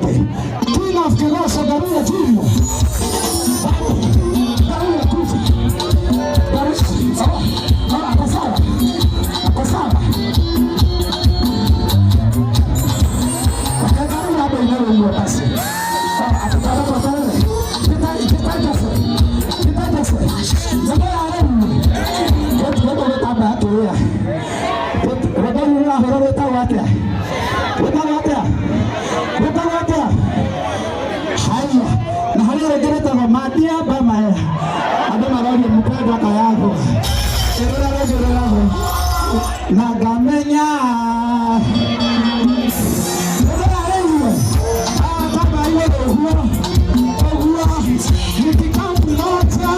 Yake. King of Keroso Garuda Junior. Garuda kuja. Garuda. Oh, oh, ako sawa. Ako sawa. Okay, Garuda hapo inayo basi. Oh, atutara kwa tare. Kita kita jose. Kita jose. Ndio aremu. Rwĩmbo rwĩtagwo atĩa? Rwĩmbo rũrũ rũrahũrwo rwĩtagwo atĩa? Rwĩtagwo atĩa? Rwĩtagwo atĩa? Haya, na harĩ rĩngĩ rwĩtagwo Madia Bamaya. Andũ maroria mpendwa kayagwo. Ĩrũra rĩngĩ rũrahwo. Na ngamenya. Rũrĩa rĩu. Ah, kama hiyo ũguo. Ũguo. Nikicount moja,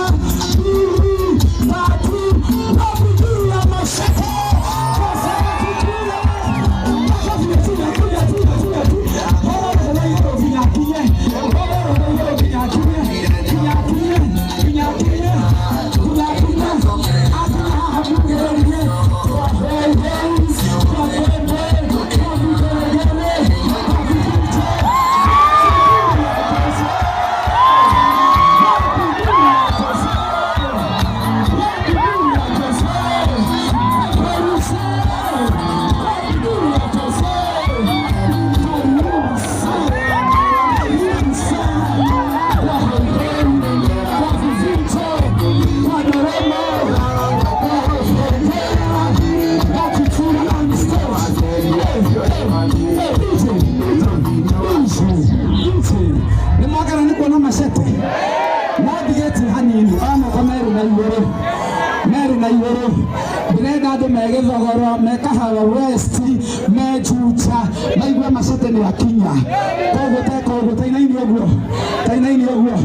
mbili, tatu, wapigia mashete. Nĩmwagera nĩ kuona macete no ndigĩtie hanini amoko merĩ na igũrũ, merĩ na igũrũ. Ndĩrenda andũ me Gĩthogoro, me Kahawa West, me Juja maigue macete nĩ akinya. Koguo teka ũguo, tainaini ũguo, tainaini ũguo,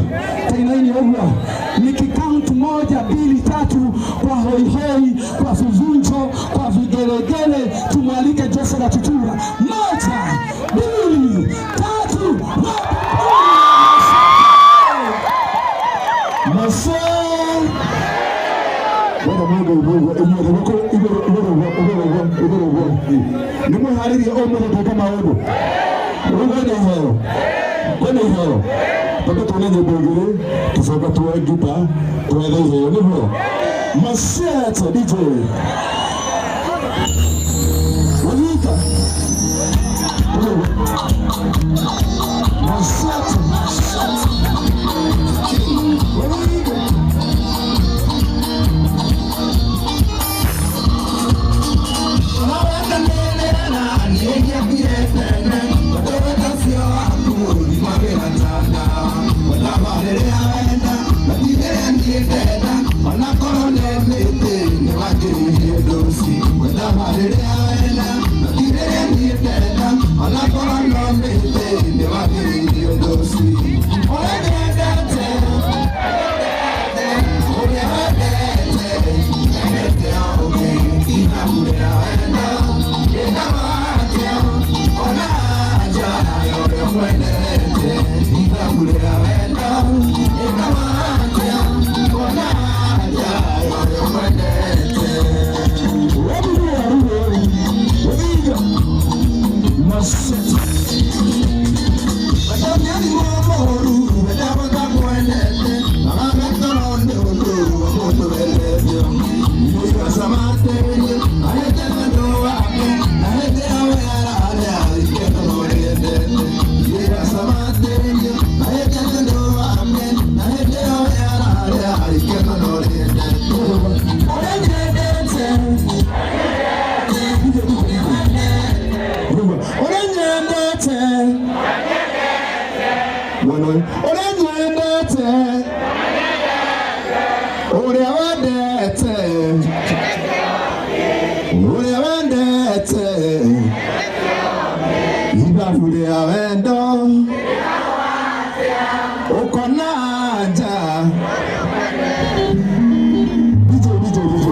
tainaini ũguo. Nikicount moja, mbili, tatu, kwa hoihoi, kwa vivunjo, kwa vigelegele, tumwalike Jose Gatutura. Moja, mbili, tatu. Mase Wetha mũndũ ũguo inyuothe gũkũ igũrũ igũrũ ũguo igũrũ ũguo igũrũ ũguo. Nĩ mwĩharĩrie ũmũthĩ gwĩka maũndũ rĩu? Kwĩna iheo, kwĩna iheo. Twambe tuone nyĩmbo igĩrĩ, tũcoke tuoe ngita, twethe iheo nĩguo Machete. DJ Wanyika. Machete Wanyika. Ũrĩa nyendete mwena ũyũ, ũrĩa nyendete, ũrĩa wendete, ũrĩa wendete, ithabu rĩa wendo ũkona nja. DJ, DJ, DJ.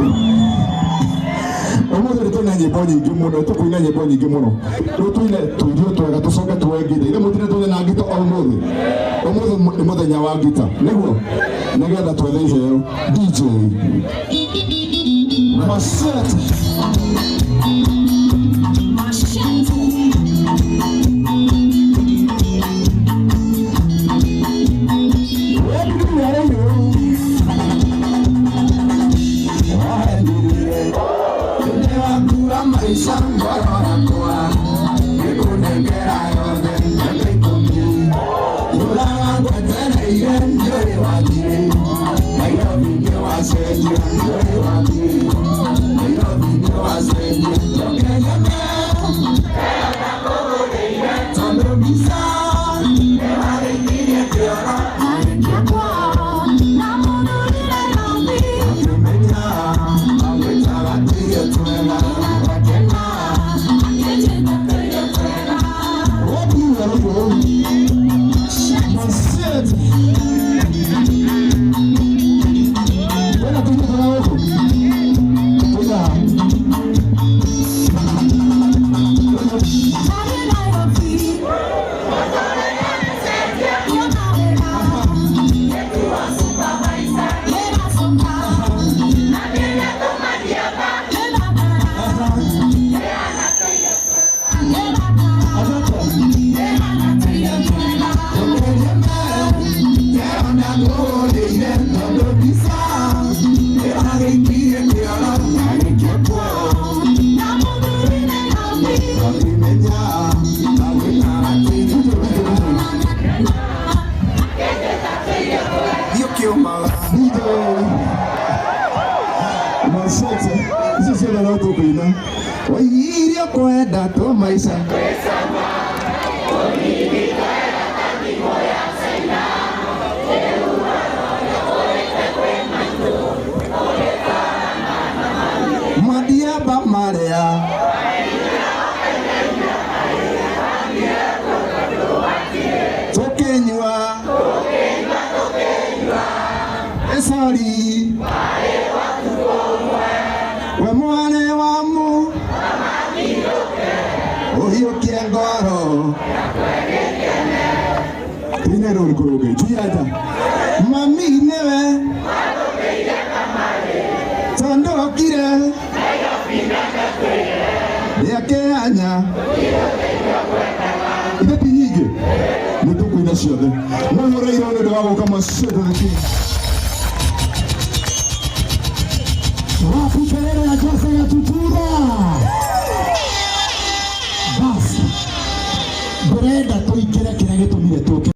Ũmũthĩ nĩ twĩna nyĩmbo nyingĩ mũno, tũkũina nyĩmbo nyingĩ mũno. Rĩu tũine tũirio twega, tũcoke tuoe ngita. Ithe mũtine tũine na ngita ũmũthĩ? Ũmũthĩ nĩ mũthenya wa ngita nĩguo nĩgetha twethe iheo. DJ Machete. Machete. Machete. Kwĩna tũnyitaga gũkũ. Tũina. DJ. Machete. Icio ciothe no tũkũina. Waigirie kwenda tũ maica. Madiaba maria. Tũkĩnyua. Esori. We mwarĩ wa mũ. Ũhiũkie ngoro. Tuine rũrĩkũ rũngĩ? Tuiaja. Mami nĩwe. Tondũ okire. Rĩakĩanya. Ithe ti nyingĩ. Nĩ tũkũina ciothe. Mũhũrĩirwo nĩ ũndũ wa gũka Machete the King.